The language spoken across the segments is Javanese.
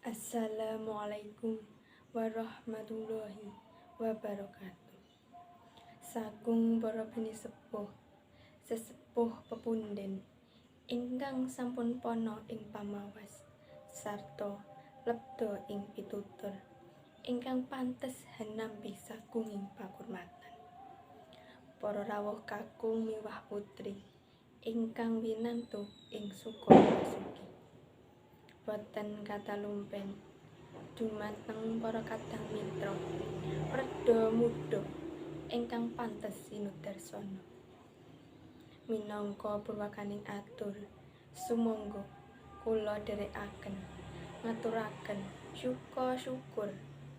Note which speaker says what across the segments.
Speaker 1: Assalamualaikum warahmatullahi wabarakatuh. Sagung para pinisepuh, sesepuh pepunden ingkang sampun pana ing pamawas sarta lebda ing pitutur ingkang pantes hanampi sagunging pakurmatan. Para rawuh kakung miwah putri ingkang winantu ing suka basuki. Boten katalumpen dumateng para kadang mitra wreda muda ingkang pantes sinudarsana. Minangka purwakaning atur, sumangga kula dherekaken ngaturaken syuka syukur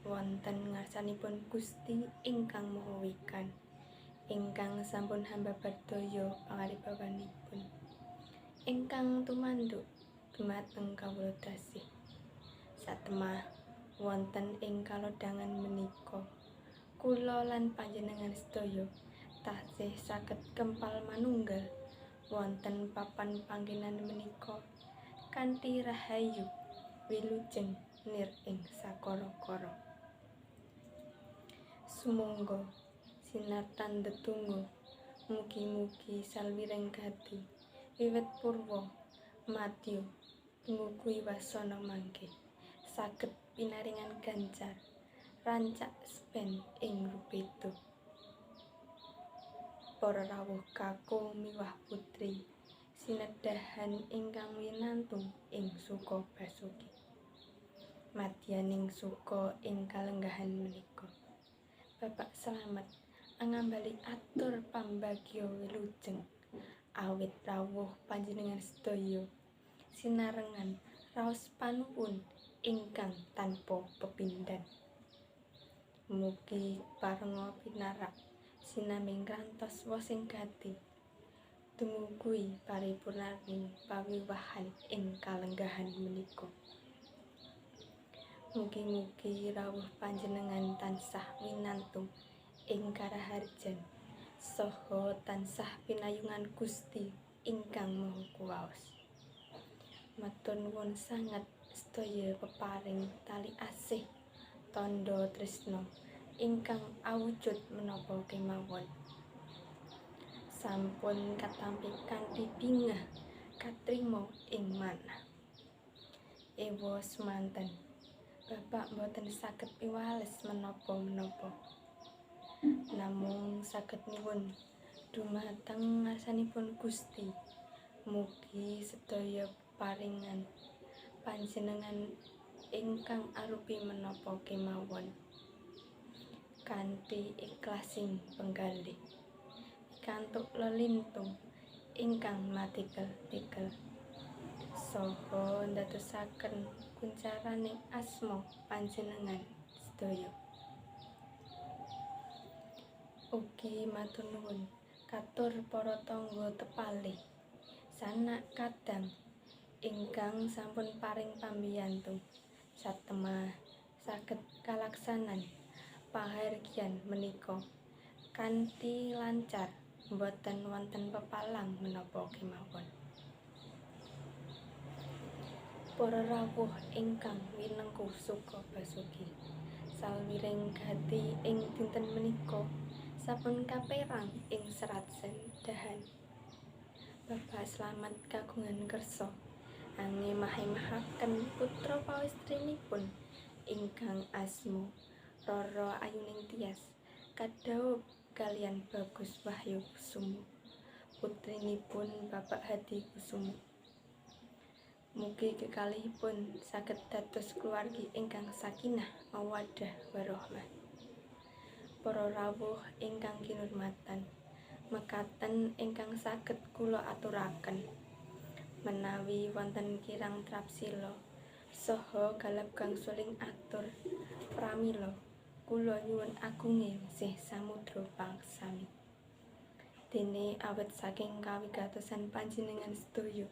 Speaker 1: wonten ngarsanipun Gusti ingkang Maha Wikan, ingkang sampun hambabar daya pangaribawanipun, ingkang tumanduk dumateng kawula dasih. Satemah wonten ing kalodhangan menika, kula lan panjenengan sedaya tasih saged kempal manunggal wonten papan panggenan menika kanthi rahayu wilujeng nir ing sakara-kara. Sumangga sinartan ndedonga mugi-mugi salwiring gati wiwit purwa madya tumugi wasana mangke saged pinaringan gancar rancak seben ing rubeda. Para rawuh kakung miwah putri sinedhahan ingkang winantu ing suka basuki. Madyaning suka ing kalenggahan menika, Bapak Slamet angambali atur pambagya wilujeng awit rawuh panjenengan sedaya sinarengan raos panuwun ingkang tanpa pepindhan. Mugi parenga pinarak sinambi ngrantos wosing gati tumugi paripurnaning pawiwahan ing kalenggahan menika. Mugi-mugi rawuh panjenengan tansah winantu ing karaharjan saha tansah pinayungan Gusti ingkang Maha Kuwaos. Matur nuwun sanget sedaya peparing tali asih tandha tresna ingkang awujud menapa kemawon. Sampun katampi kanthi bingah katrima ing manah. Ewa semanten, Bapak mboten saged piwales menapa-menapa. Namung saged nyuwun dumateng ngarsanipun Gusti, mugi sedaya paringan panjenengan ingkang arupi menapa kemawon kanthi ikhlasing penggalih pikantuk lelintung ingkang matikel-tikel saha ndadosaken kuncaraning asma panjenengan sedaya. Ugi matur nuwun katur para tangga tepalih sanak kadang ingkang sampun paring pambiyantu satemah saged kalaksanan pahargyan menika kanthi lancar boten wonten pepalang menapa kemawon. Para rawuh ingkang winengku suka basuki, salwiring gati ing dinten menika sampun kaperang ing serat sedahan. Bapak Slamet kagungan kersa angemah-emahaken putra pawestrinipun ingkang asma Rara Ayuning Tias kadhaup kaliyan Bagus Wahyu Kusumo, putrinipun Bapak Hadi Kusumo. Mugi kekalihipun saged dados keluargi ingkang sakinah mawaddah warahmah. Para rawuh ingkang kinurmatan, mekaten ingkang saged kula aturaken. Menawi wonten kirang trapsila saha galap gangsuling atur, pramila kula nyuwun agunge sih samudra pangsami. Dene awit saking kawigatosan panjenengan sedaya,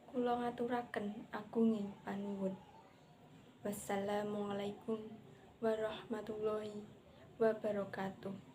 Speaker 1: kula ngaturaken agunging panuwun. Wassalamualaikum warahmatullahi wabarakatuh.